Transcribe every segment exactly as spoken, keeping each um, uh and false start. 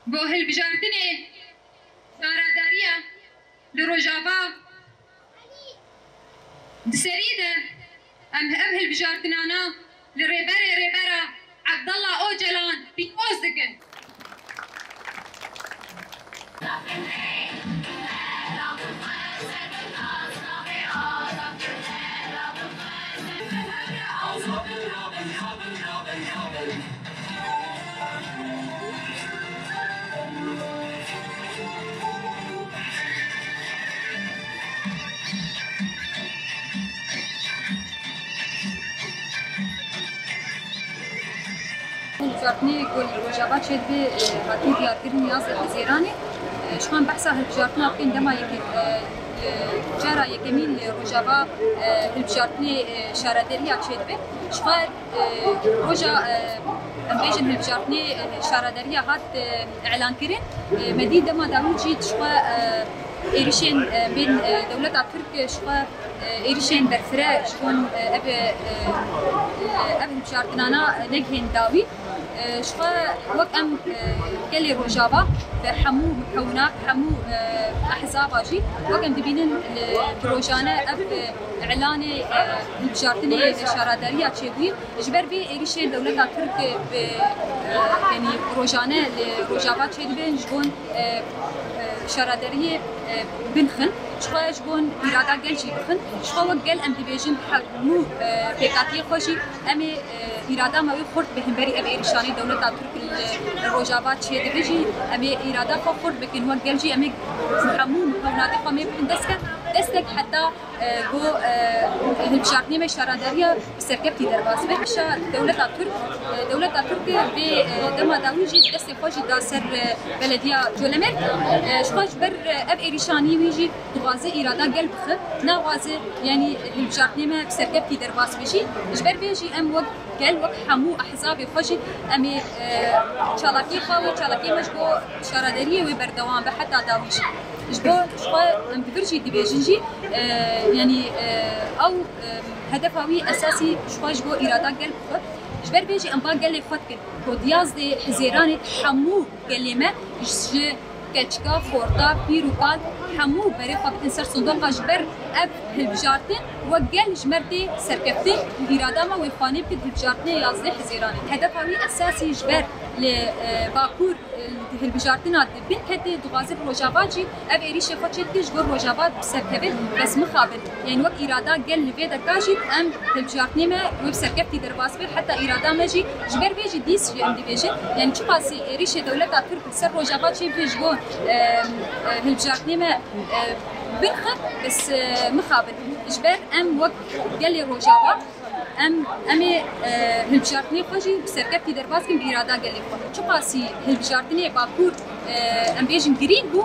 Bo hilbijartinê şaredariya li Rojava di serî de em ev hilbijartinana li Rêberê Rêbera Abdullah Ocalan pîroz dikin. Hilbijartinê ku li Rojava çêdibe, e, hatiye diyarkirin yazdeh Hezêranê. E, ji xwe em behsa hilbijartina bikin dema yekê, e, e, cara yekemîn li Rojava, e, hilbijartinê, e, şarederiya çêdibe. Ji xwe, e, roja, e, em bêjin hilbijartinê, e, şarederiya hat, e, îlankirin. E, me dî dema dawî jî ji xwe, e, êrişên, e, bên, e, dewleta Tirk ji xwe, e, êrişên berfireh ji bo, e, ev, e, e, ev hilbijartinana negihên dawî. E, ji xwe wek em, e, gelê Rojava bi hemû mukewinat, hemû, e, ehzaba jî wek em dibînin li, bi rojane ev, e, îlanê, e, hilbijartinê şaredariya çêbûyî. Ji ber vê êrişê dewleta Tirk bi, e, yanî rojane li Rojava çêdibin ji bo, e, e, şaredariyê, e, binixin. Ji xwe ji bo îrada gel jî bixin. Ji xwe wek gel em dibêjin hemû, e, pêkhatiyê xwe jî em ê, e, îrada me wê xurt bi hemberî ev êrişanê dewleta Tirk li Rojava çêdibe jî em ê îrada xwe xurt bikin. Wek gel jî em ê hemû mukewinatê xwe em ê bixin destek, destek heta e, ku, e, hilbijartinê me şaredariya bi serkevtî derbas be. Şa dewleta Tirk, e, dewleta Tirk vê, e, dema dawî jî destê xwe jî da ser, e, belediya Colemêrg. E, ji xwe ji ber, e, ev êrîşanî wî jî dixwaze îrada gel bixe. Naxwaze, yanî hilbijartinê me bi serkevtî derbas be jî. Ji ber vê jî em wek gel, wek hemû ehzabê xwe jî em ê, e, çalakiyê xwe û çalakiyê me ji bo şaredariyê wê berdewam be heta dawî jî. Ji bo ji xwe em bi vir jî dibêjin jî, e, yanî, e, ew, e, hedefa wî esasî ji xwe ji bo îrada gel bixwe. Ji ber vê jî em ba gelê xwe dikin ku di yazdê Hezêranê hemû gelê me ji keçika, xorta, pîr û kal hemû berê xwe bikin ser sindoqa ji ber ev hilbijartin wek gel ji me tê serkeftin û îrada me wê xwanê bike di hilbijartinê yazdeh Hezêranê. Hedefa wî esasî ji ber li, e, Bakur, e, hilbijartina di bin ketê dixwaze bi Rojava jî ev êrîşê xwe çêdike ji bo Rojava bi ser keve, bes mixabin. Yanî wek îrada gel li vê derka jî em hilbijartinê me wê bi serkeftî derbas be, heta îrada me jî ji ber vê jî dîs jî em dibêjin. Yanî çiqasî êrîşê dewleta Tirk li ser Rojava çêbibe ji bo, e, e, hilbijartinê me, e, binxe, bes, e, mixabin. Ji ber em wek gelê Rojava, em, em ê, e, hilbijartinê xwe jî bi serkeftî derbas bikin bi îrada gelê xwe. Çiqasî hilbijartinê Bakur, e, em bêjin girîng bû,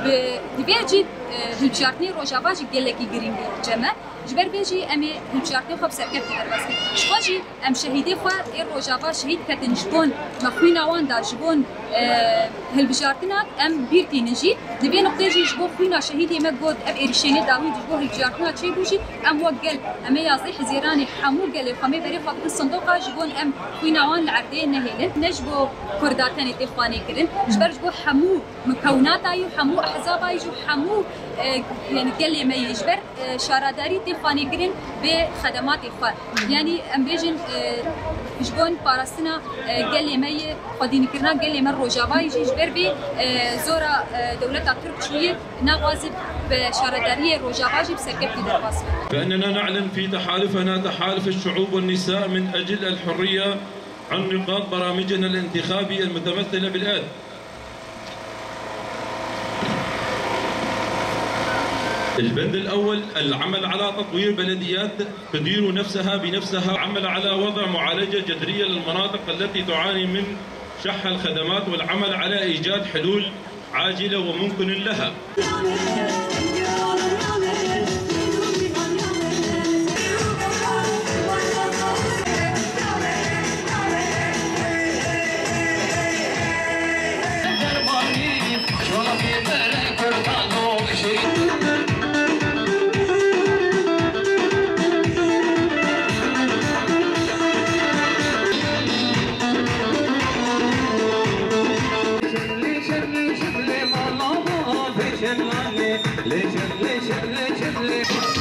bi, divê jî, e, hilbijartinê Rojava jî gelekî girîng e cem e. Ji ber vê jî em ê hilbijartinê xwe bi serkeftî derbas bikin. Ji xwe jî em şehîdê xwe ê Rojava şehîd ketin ji bo me xwîna wan da, ji bo, e, hilbijartina em bîr tînin jî. Di vê nuqtê jî ji bo xwîna şehîdê me got ev êrişênê dawî ji bo hilbijartina çêbû jî em wek gel em ê yazdeh Hezêranê hemû gelê xwe mê berê xwe bikin sindoqa ji bo em xwîna wan li erdê nehêlin. Ne ji bo Kurda tenê tê xwanê kirin. Ji ber ji bo hemû mukewinata yî û hemû ehzaba yî jî û hemû, e, yanî gelê me yê ji ber, e, şaredarî tê xwanê kirin bê xedematê xwe. Yanî em bêjin, e, ji bo parastina, e, gelê me yê xwedînîkirina gelê me Rojava yî jî ji ber vê, e, zora, e, dewleta Tirk çûyî naxwaze bi şaredariyê Rojava jî bi serkeftî derbas be. فإننا نعلن في تحالفنا تحالف الشعوب والنساء من أجل الحرية عن نقاط برامجنا الانتخابي المتمثلة بالآتي. البند الأول: العمل على تطوير بلديات تدير نفسها بنفسها، العمل على وضع معالجة جذرية للمناطق التي تعاني من شح الخدمات، والعمل على إيجاد حلول عاجلة وممكن لها. Lê jin, lê jin, lê jin, lê.